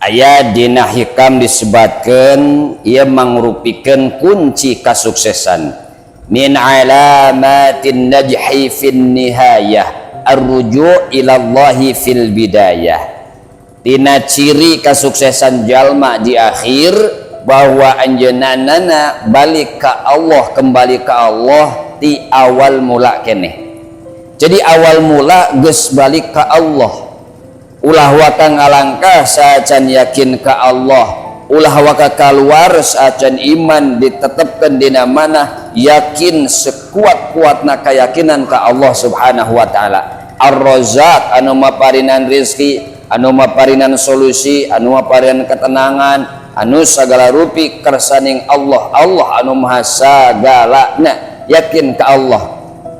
Aya dina Hikam disebatkeun, ieu mangrupikeun kunci kasuksesan. Min alamatin najhi fin nihayah arruju' ilallahi fil bidayah. Tina ciri kasuksesan jalma di akhir bahwa anjeunana balik ka Allah, kembali ka Allah di awal mula keneh. Jadi awal mula geus balik ka Allah, ulah waka ngalangkah saacan yakin ka Allah, ulah waka keluar saacan iman ditetapkan dina mana, yakin sekuat-kuatna keyakinan ka Allah Subhanahu wa Ta'ala, Ar-Razzaq, anu maparinan rizki, anu maparinan solusi, anu maparinan ketenangan, anu sagala rupi kersaning Allah. Allah anu maha sagalana, yakin ka Allah.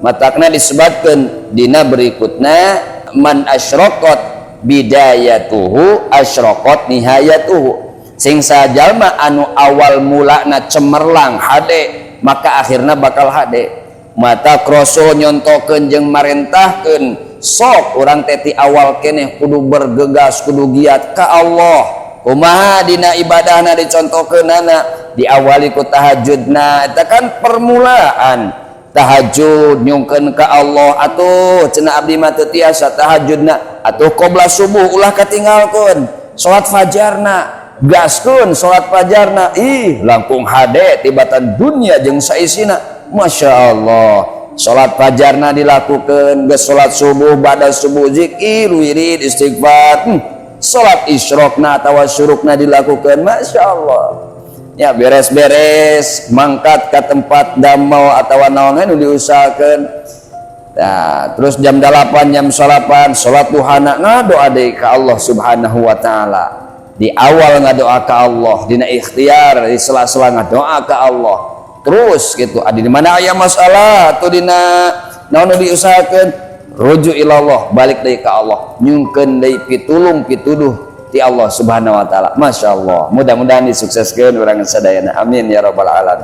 Matakna disebutkan dina berikutna, man asyraqat bidayatuhu asyraqat nihayatuhu. Sing sajalma anu awal mulana cemerlang hade, maka akhirna bakal hade. Matak Rasul nyontokeun jeung marentahkeun, sok urang teh ti awal keneh kudu bergegas, kudu giat ka Allah. Kumaha dina ibadahna? Dicontokeunana diawali ku tahajudna. Eta kan permulaan tahajud, nyungkeun ka Allah. Atuh cenah abdi mah teu tiasa tahajudna. Atuh qobla subuh ulah katinggalkeun, salat fajarna gaskeun, salat fajarna. Ih, langkung hade tibatan dunia jeung saisina. Masya Allah, salat fajarna dilakukan. Geus salat subuh, ba'da subuh zikir, wirid, istighfar, salat isyrokna atawa syurukna dilakukan. Masya Allah ya, beres-beres mangkat ke tempat damel atau naon nu diusahakeun. Nah, terus jam 8, jam salapan salat duhana, ngadoa deui ka Allah Subhanahu wa Taala. Di awal ngadoa ka Allah, dina ikhtiar di sela-sela ngadoa ka Allah terus gitu. Adi di mana aya masalah atau dina naon nu diusahakeun, rujuk ilallah, balik deui ka Allah, nyungkeun deui pitulung pituduh ti Allah Subhanahu wa Taala. Masya Allah, mudah-mudahan disukseskeun urang sadayana. Amin ya rabbal alamin.